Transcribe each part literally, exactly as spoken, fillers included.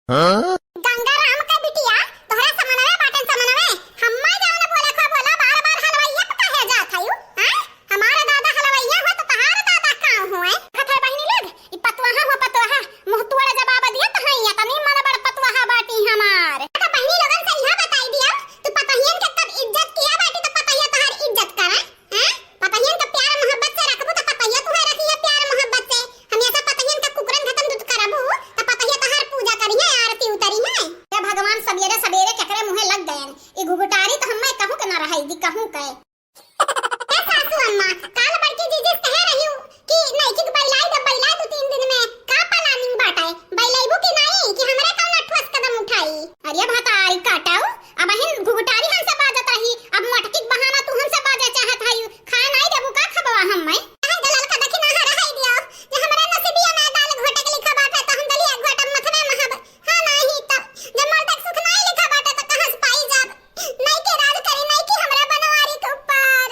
गंगा राम के बिटिया, तोहरा समनवे बाटन समनवे। हम्मा जवन बोले खो बोला, बार बार हलवइया पे काहे जात हयू? हैं? हमार दादा हलवइया हो तो तहार दादा का हुए? खतर बहिनी लोग, ई पतवाहा हो पतवाहा, मुंह तोड़ जवाब दिया तहैया, तनी मन बड़ पतवाहा बाटी हमार। तो बहिनी लोगन से इहा बताई दिया, तू पतहियन के कब इज्जत किया बाटी तो पतहिया तहार इज्जत करे, हैं? पतहियन के प्यार मोहब्बत से रखबू तो पतहिया तुहे रखी है प्यार मोहब्बत से। हम ऐसा पतहियन के कुकुरन घतन दूत करबू तो पतहिया तहार पूजा करी है, आरती उतरी है। हे भगवान, सबेरे सबेरे केकरे मुंहे लग गयन। ई घुघुटारी तो हम्मे कहूं के ना रहाई दी, कहूं के। ए सासू अम्मा, काल बड़की जीजी कहे रही कि नइकी के बैलाई दे, बैलाई दू तीन दिन में। का planning बाटे? बैलैबू कि नाई कि हमरे कौनो ठोस कदम उठाई? अरे भतारी काटाऊ, अबहिन घुघुटारी हमसे बाजत रही, अब मोटकी के बहाना तू हमसे बाजे चाहत हई। खाए नाई देबू का खबवा हम्मे? काहे दलाल का दखिना हरा है दियो, जे हमरे नसीबिया में दाल घोटे के लिखा बाटे, तो हम दलिया घोटब मथवे महब। हाँ, नाही तब, जब मर्द के सुख नाही लिखा बाटे, तो कहाँ से पाई जाब? नइकी राज करी, नइकी हमरा बनवारी के ऊपर।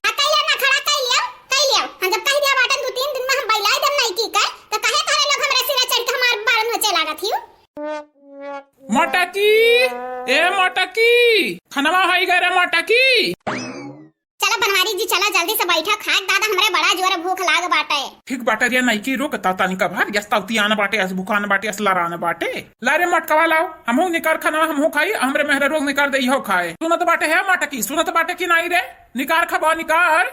आ, कइले ना खड़ा, कइले, कइले। हम जब कह दिया बाटन दू तीन दिन में हम बैलाई देब नइकी के, तो काहे तोहरे लोग हमरे सिरा चढ़ के हमार बार नोचे लागत हियो? मटकी, ए मटकी, खनवा होई गए रे मटकी। चला बनवारी जी, चला जल्दी से बैठा, खाए दादा, हमरे बड़ा जोर भूख लाग बाटे। ठीक बाटे रे नइकी, रुक ता तनिका भर, यस तौती आन बाटे, अस भुखान बाटे, अस लरान बाटे। ला रे मटकवा लाओ, हमहू निकार खनवा, हमहू खाई, हमरे मेहरे रोग निकार दे इहो खाए। सुनत बाटे है मटकी, सुनत बाटे कि नाई रे? निकार खबा निकार।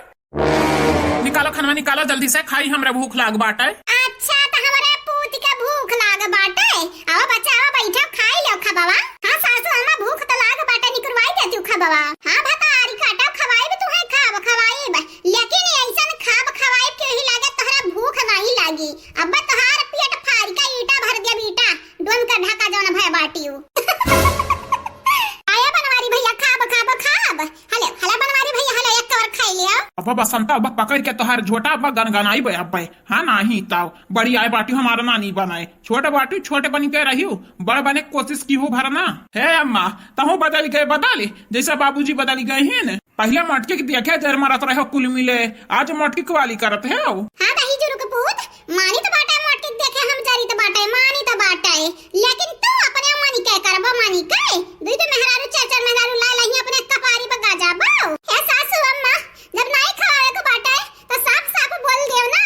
निकालो खनवा, निकालो जल्दी से, खाई, हमरा भूख लाग बाटे। अच्छा, त हमरे पूत के भूख लाग बाटे। आवा बच्चा, आवा, बैठा, खाई लो खबवा। हाँ सासू अम्मा, भूख त लाग बाटे, निकुरवाई देती खबवा। हाँ भतारी काटा, खवाई भी तुहे खाब, खवाई बा। लेकिन ऐसन खाब खवाई के ही लागे तोहरा भूख नहीं लागी। अब तोहार पेट फाड़ के ईटा भर देब, ईटा। डोन के ढाका जौन भय बाटियो। आया बनवारी भैया, खाब, खाब, खाब। हले, हले बनवारी भैया, हले, एक कवर खाई लिया। अब बसंता, अब पकड़ के तोहार झोटा, अब गनगनाई बे, अब बे। हाँ, नाही ताव। बड़ी आए बाटी हमारा नानी बनाए। छोट बाटी, छोट बन के रहियो। बड़ बने के कोशिश की हो भरना। हे अम्मा, तहु बदल गए, बदल, जैसे बाबूजी बदल गए हैं न। पहिले मटकी के देखे जर मारत रहे कुल मिले, आज मटकी के वाली करत है। हाँ दही जुरुक पूत, मानित बाटे मटकी के देखे हम जरित बाटे, मानित बाटे, लेकिन तू अपने मानी के करबो, मानी के? दुई दो मेहरारू, चार चार मेहरारू ला लही अपने कपारी पर गाजाबो। हे सासू अम्मा, जब नाई खवावे के बाटे, तो साफ साफ बोल देव ना।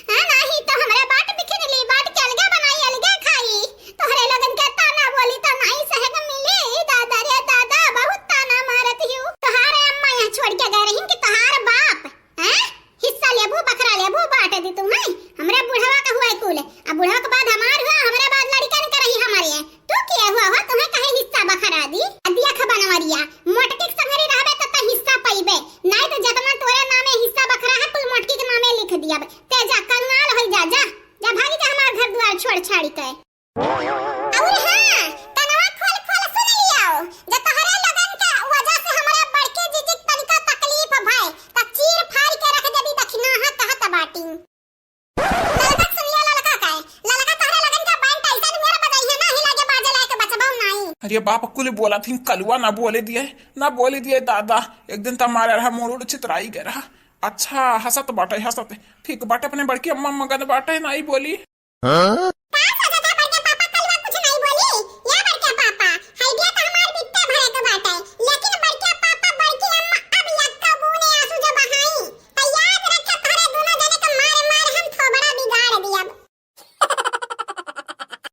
हाँ, नाही तो हमरे बाट बिखिन ली, बाट के अलगे बनाई, अलगे खाई। तोहरे लोगन के ताना बोली तो नाई सहे के मिली। दादा रे दादा, बहुत ताना मारत हियो। तोहारे अम्मा यहाँ छोड़ के गए रही कि तोहार बाप, हैं? हिस्सा लेबू, बखरा लेबू, बांट दी तू, हैं? हमरे बुढ़वा का हुआ कुल, अब बुढ़वा के बाद हमार हुआ, हमरे बाद लड़कन के रही हमारे। तू के हुआ हो, तुम्हें कहे हिस्सा बखरा दी? आ दिया खा बनवरिया, मोटकी के संगरी रहबे तो तै हिस्सा पइबे, नाई तो जतना तोरे नामे हिस्सा बखरा है, कुल मोटकी के नामे लिख दिया। ते जा, कंगाल होई जा, जा, जा भागी जा हमार घर दुआर छोड़ छाड़ी के। और हाँ, कनवा खोल खोल सुन लियो, जे तोहरे लोगन के वजह से हमरे बड़के जीजी के तनिका तकलीफ भय, त चीर फाड़ के रख देबी दखिनाहा कहत बाटी। ललका सुनिया, ललका का है? ललका तोहरे लोगन के बैंड ऐसा मेरा बजाई है ना, हिला के बाजे लायक बचबो नाई। अरे बाप, कुल बोला थी, कलुआ ना बोले दिए, ना बोले दिए दादा। एक दिन त मारे रहा, मोड़ उड़ छितराई गए रहा। अच्छा, हंसत बाटे, हंसत। ठीक बाटे, अपने बड़की अम्मा मगन बाटे, नाई बोली।